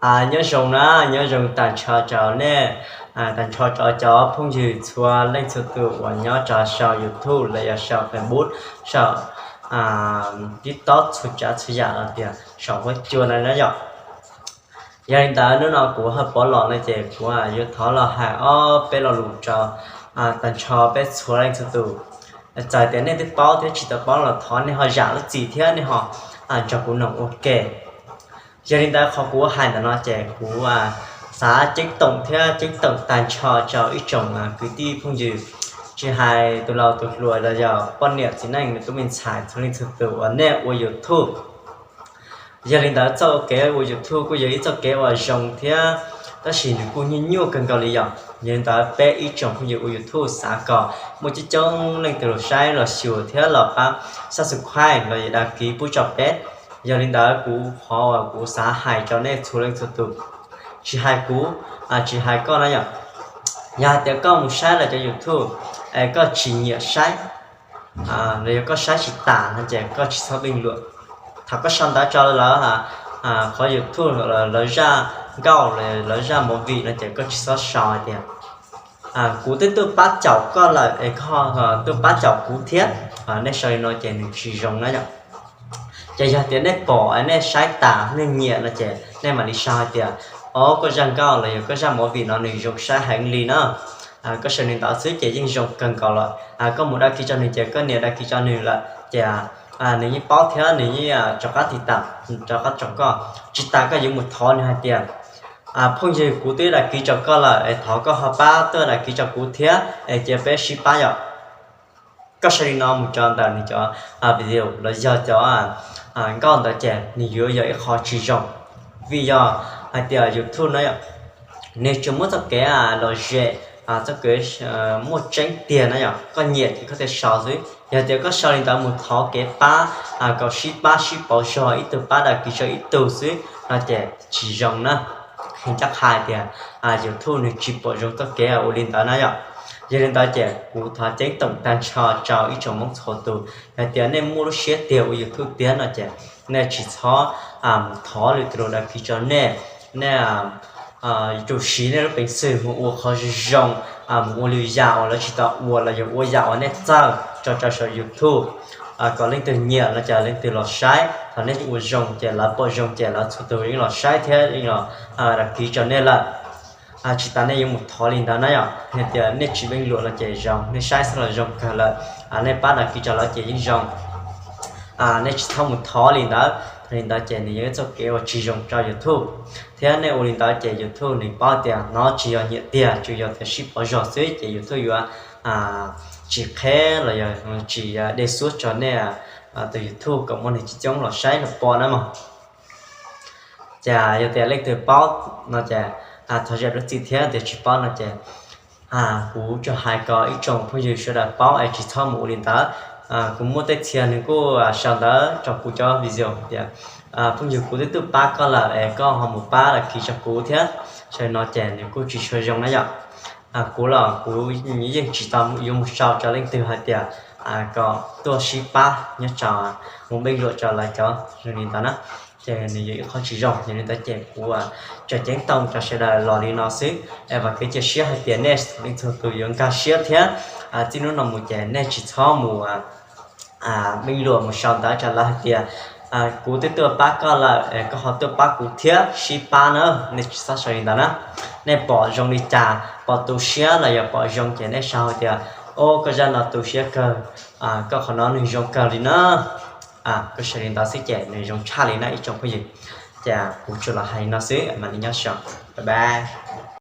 Nyob zoo na, nyob zoo tag nrho rau nej, tag nrho rau cov phooj ywg txhua leej txhua tus uas nyob rau saum YouTube los yog saum Facebook, saum TikTok, txhua tsav txhua yam los tias saum huab cua na yom. Yog li ntawd hnub no kuv Hawj Pov los no ces kuv yuav thov los hais ob peb lo lus rau tag nrho peb txhua leej txhua tus. Txawm tias nej twb paub thiab tsis tau paub los thov nej ho zam lub txim thiab nej ho nrog kuv noog ua ke. Yog li ntawd qhov kuv hais ntawm no ces kuv xav ceeb toom thiab ceeb toom tag nrho rau ib tsoom kwv tij phooj ywg, tsis hais tus laus tus hluas los yog poj niam txiv neej nws tub me ntxhais txhua leej txhua tus uas nej ua YouTube. Yog li ntawd txoj kev ua YouTube kuj yog ib txoj kev uas zoo thiab, tab sis nws kuj nyuaj nyuaj kawg nkaus li yom. Yog li ntawd peb ib tsoom phooj ywg ua YouTube xav kom muaj coob coob leej twg los saib los xyuas thiab los pab subscribe los yog đăng ký pub rau peb. Yog li ntawd kuv qhov uas kuv xav hais rau nej txhua leej txhua tus, tsis hais kuv, tsis hais koj na yom. Yog hais tias koj mus saib lawv cov YouTube es koj tsis nyiam saib los yog koj saib tsis tas no ces koj tsis txhob bình luận. Thaum koj sau ntawv rau lawv qhov YouTube, lawv zaj nkauj, lawv zaj movie no ces koj tsis txhob sau hais tias kuv twb tuaj pab caum koj lawm es koj tuaj pab caum kuv thiab. Nej sau li no ces nws tsis zoo na yom. Ces yog tias nej pom nej saib tas nej nyiam no ces nej mam li sau hais tias, o, koj zaj nkauj los yog koj zaj movie no nws zoo saib heev li na. Koj sau li ntawd xwb ces yeej zoo kawg nkaus lawm. Koj mus đăng ký rau nws ces koj nias đăng ký rau nws lawm ces nws yeej paub thiab nws yeej rov qab tiv tam, rov qab rau koj. Tsis tas koj yuav mus thov nws hais tias, phooj ywg, kuv twb đăng ký rau koj lawm es thov koj ho pab tuaj đăng ký rau kuv thiab es cia peb sib pab yom. Koj sau li no mus rau ntawm nws cov video los yog cov nkauj ntawd ces nws yuav yog ib qho tsis zoo, vim yog hais tias YouTube no nws tsuas muab txoj kev lom zem, txoj kev muaj tseeb tiag na yom. Koj nyiam ces koj thiaj sau xwb. Yog tias koj sau li ntawd mus thov kev pab, kom sib pab sib pauv zog, ib tug pab đăng ký rau ib tug xwb no ces tsis zoo na. Ncaj qha tias YouTube nws tsis pom zoo txoj kev ua li ntawd na yom. Yog li ntawd ces kuv thov ceeb toom tag nrho rau ib tsoom Hmoob txhua tus, yog tias nej muaj lub siab tiag ua YouTube tiag no ces nej tsis txhob mus thov lwm tus đăng ký rau nej. Nej yuav tsum siv nej lub peev xwm mus ua qhov zoo zoo, mus ua lwm yam uas lawv tsis tau ua los yog ua yam uas nej txawj tso rau saum YouTube kom leej twg nyiam los ces leej twg los saib. Thaum nej ua zoo ces lawv pom zoo ces lawv txhua tus yeej los saib thiab yeej los đăng ký rau nej lawm. Tsis tas nej yuav mus thov li ntawd na yom. Yog tias nej tsis bình luận los ces zoo, nej saib xwb los zoo kawg lawm. Nej pab đăng ký rau lawv ces yeej zoo. Nej tsis txhob mus thov li ntawd, li ntawd ces nws yog ib txoj kev uas tsis zoo rau YouTube. Thiab nej ua li ntawd ces YouTube nws paub tias no tsis yog nyiam tiag, tsuas yog tias sib pauv zog xwb ces YouTube yuav tsis qheb los yog tsis đề xuất rau nej tus YouTube kom muaj neeg coob coob los saib los pom na mog. Ces yog tias leej twg paub no ces thov zam lub txim thiab, tias tsis paub no ces kuv tsuas hais kom ib tsoom phooj ywg sawv daws paub es tsis txhob mus ua li ntawd. Kuv muaj tej txhia nws kuj sau ntawv rau kuv cov video tias, phooj ywg, kuv twb tuaj pab koj lawm es koj ho mus pab đăng ký rau kuv thiab. Sau li no ces nws kuj tsis tshua zoo na yom. Kuv los kuv yeej tsis tau yuav mus sau rau leej twg hais tias kom tuaj sib pab nyob rau, mus bình luận rau lawv cov zoo li ntawd na. Ces nws yog ib qho tsis zoo, yog li ntawd ces kuv tso ceeb toom rau sawv daws los li no xwb. Es vam kev cia siab hais tias nej leej txhua tus yuav nkag siab thiab txij hnub no mus ces nej tsis txhob mus bình luận mus sau ntawv rau lawv hais tias kuv twb tuaj pab koj lawm es koj ho tuaj pab kuv thiab, sib pab na. Nej tsis txhob sau li ntawd na. Nej pom zoo li cas, pom tu siab los yog pom zoo ces nej sau hais tias, o, koj zaj no tu siab kawg, koj qhov no nws zoo kawg li na. Koj sau li ntawd xwb ces nws zoo tshaj li na ib tsoom phooj ywg. Ces kuv tsuas los hais li no xwb, mam li nyob zoo, bye bye.